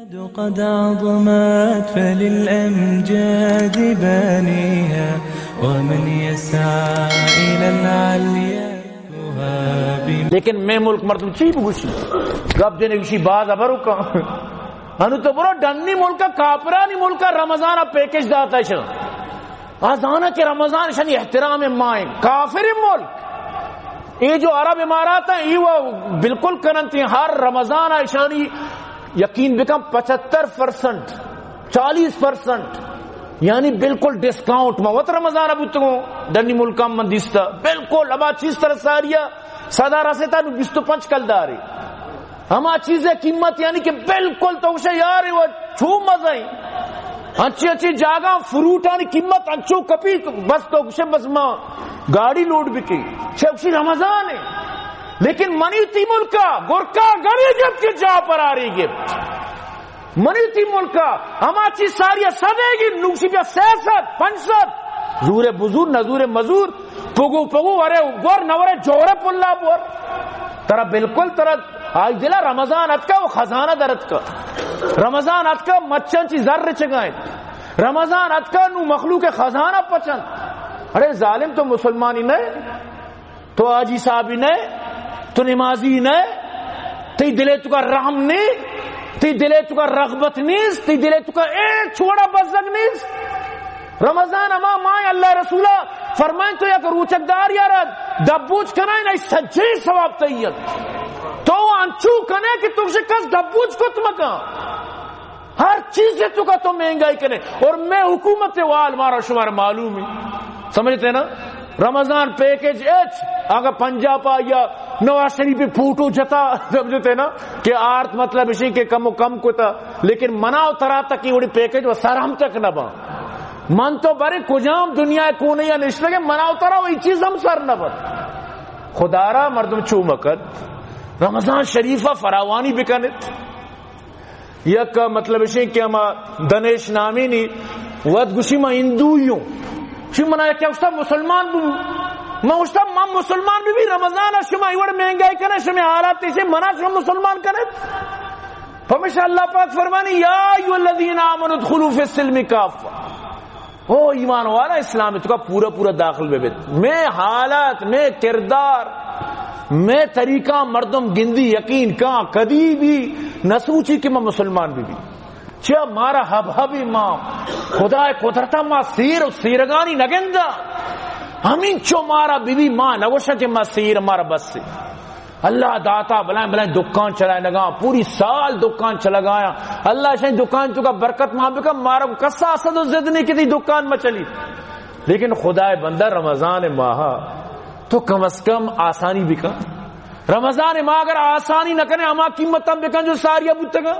قد عظمت فللأمجاد بانيها، ومن يسعى إلى العليا يهابها. لیکن مئے ملک مردم چی بگوشی؟ گپ جنے گوشی باز ہبر کن. انو تو برو ڈنی ملک، کافرانی ملک رمضان پیکج داتا شن. آ زانا کہ رمضان شنی احترام مائیں. کافر ملک، اے جو عرب امارات ہیں، اے وہ بالکل کننتی، ہر رمضان اشانی یقین بکن پچہتر پرسنٹ، چالیس پرسنٹ، یعنی بالکل ڈسکاؤنٹ. ما وت رمضان بوتگوں، ڈنی ملکاں من دیستا، بالکل ہما چیز ترا ساریا سدا رسیتا نو بیست و پنچ کلدارے. ہما چیزے قیمت یعنی کہ بالکل تو گوشے یار وہ چو مزہ ہیں. انچی انچی جاگہ فروٹانی قیمت انچو کپی، بس تو گوشے بس ما گاڑی لوڈ بکی. چہ گوشی رمضان ہے، لیکن منی تی ملکا گرکا گری گپت کہ جا پر آری گپت. منی تی ملکا ہما چیز ساری سدے گی نوشی بیا سہ سد، پنچ سد، زور بزور، نزور مزور، پگو پگو، ورے گور، نہ ورے جوڑے پلا بور. ترا بالکل ترا آئی دلا رمضان اتکا، وہ خزانہ در اتکا. رمضان اتکا، مچاں چی زر چگائیں. رمضان اتکا، نو مخلوق خزانہ پچن. ارے ظالم، تو مسلمانی نہ؟ تو حاجی صاحبی نہ، تو نمازی نہ، تئی دلے تو کا رحم نہیں، تئی دلے تو کا رغبت نہیں، تئی دلے تو کا ایک چھوڑا بزگ نہیں. رمضان ہما ماہ اللہ رسولا فرمائیں تو یک روچک دار یارا دبوچ کنائیں، نہ سجے ثواب تئی انت. تو انچو کنے کہ تو کس دبوچ کت مکان. ہر چیز تو کا تو مہنگائی کنے. اور مئے حکومت وال مارا شمار معلوم ہے، سمجھتے نا؟ رمضان پیکج ایچ اگر پنجاب آ یا نواز شریف فوٹو جتا، سمجھتے نا، کہ آرت مطلب اسی کہ کم و کم کتا، لیکن منا و ترا تکی وڑی پیکج و سر ہم تک نہ با. من تو برے کجام دنیا کونے یا نشتگے، منا و ترا وہی چیز ہم سر نہ بت. خدا را مردم چو مکت، رمضان شریف فراوانی بکنت. یک مطلب اش کہ ہما دنیش نامی نی وت گوشی ما ہندوئی ہوں. شی منا یک اشتا مسلمان بو. من اشتا من مسلمان بی بی رمضان شما ایوڑ مہنگائی کنے، شما حالات ایسے منا شما مسلمان کنے. پمیشا اللہ پاک فرمانی یا ایھا الذین آمنوا ادخلوا فی السلم کافہ. او ایمان والا، اسلام تو کا پورا پورا داخل بہ بیت. مئے حالات، مئے کردار، مئے طریقہ مردم گندی یقین کاں، کدی بھی نہ سوچی کہ میں مسلمان بھی بھی. چیا مارا ہب ہبی ما خدا قدرتا ما سیر و سیرگانی نگندا. ہمین چو مارا بی بی ما نگوشا کہ ما سیر مارا بس. اللہ داتا بلائیں بلائیں دکان چلائے نگا، پوری سال دکان چلگایا. اللہ شاہی دکان تو کا برکت ماں بکا، مارا کو کسا اسد و زد نہیں کہ تی دکان ما چلی. لیکن خدائے بندہ، رمضان ماہ تو کم از کم آسانی بکن. رمضان ماہ اگر آسانی نہ کنے، ہما قیمت ہم بکن جو ساریا بوتگا.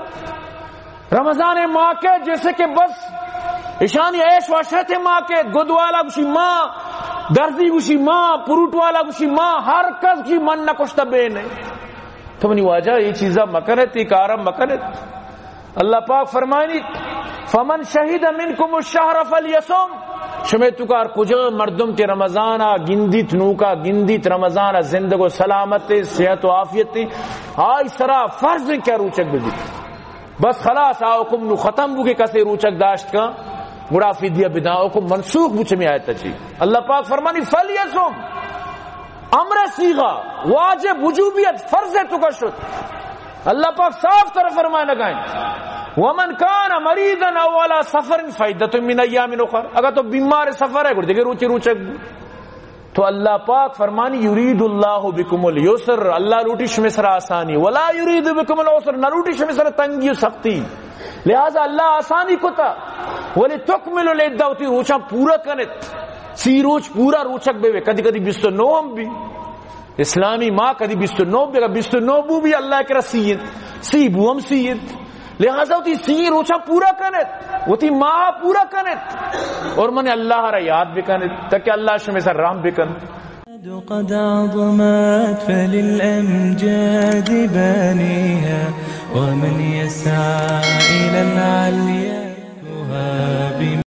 رمضان ماہ کے جیسے کہ بس اشانی عیش و عشرت ماہ کے، گد والا گوشی ماں، درزی گوشی ماں، پروٹ والا گوشی ماں، ہر کس گوشی من نہ کشتا بے نے. تو منی واجہ یہ چیزا مکنت، یہ کارا مکنت. اللہ پاک فرمائنی، فمن شہد منکم الشہر فلیصم. شمے تو کار کجا مردم کہ رمضان آ گندیت، نوکا گندیت، رمضان آ زندگ و سلامت، صحت و عافیت، آئی سرا فرض کیا روچک بدیت. بس خلاص، آ حکم نو ختم بو کہ کسے روچک داشت کا، گڑا فدیہ بداں، حکم منسوخ بو چمی آیت چی. اللہ پاک فرمانی، فلیصم، امر صیغہ، واجب، وجوبیت، فرض تو کا شد. اللہ پاک صاف طرح فرمائے لگائیں، ومن کان مریضا او علی سفر فعدۃ من ایام اخر. اگر تو بیمار سفر ہے، گڑا دیگه روچی روچک بو. تو اللہ پاک فرمانی، یرید اللہ بکم الیسر، اللہ لوٹی شمے سر آسانی، ولا یرید بکم العسر، نہ لوٹی شمے سر تنگی و سختی. لہذا اللہ آسانی کتا، ولتکملوا العدۃ، وتی روچاں پورا کنت، سی روچ پورا روچک بے، کدی کدی بیست و نو ہم بی. اسلامی ماہ کدی بیست و نو بی، بیست و نو بو بی اللہ کرا سی انت، سی بو ہم سی انت. لہذا وتی سی روچا پورا کنت، وتی ماہ پورا کنت، اور من اللہ را یاد بکنت، تاکہ اللہ شمے سر رحم بکنت. قد عظمت فللأمجاد بانيها، ومن يسعى إلى العليا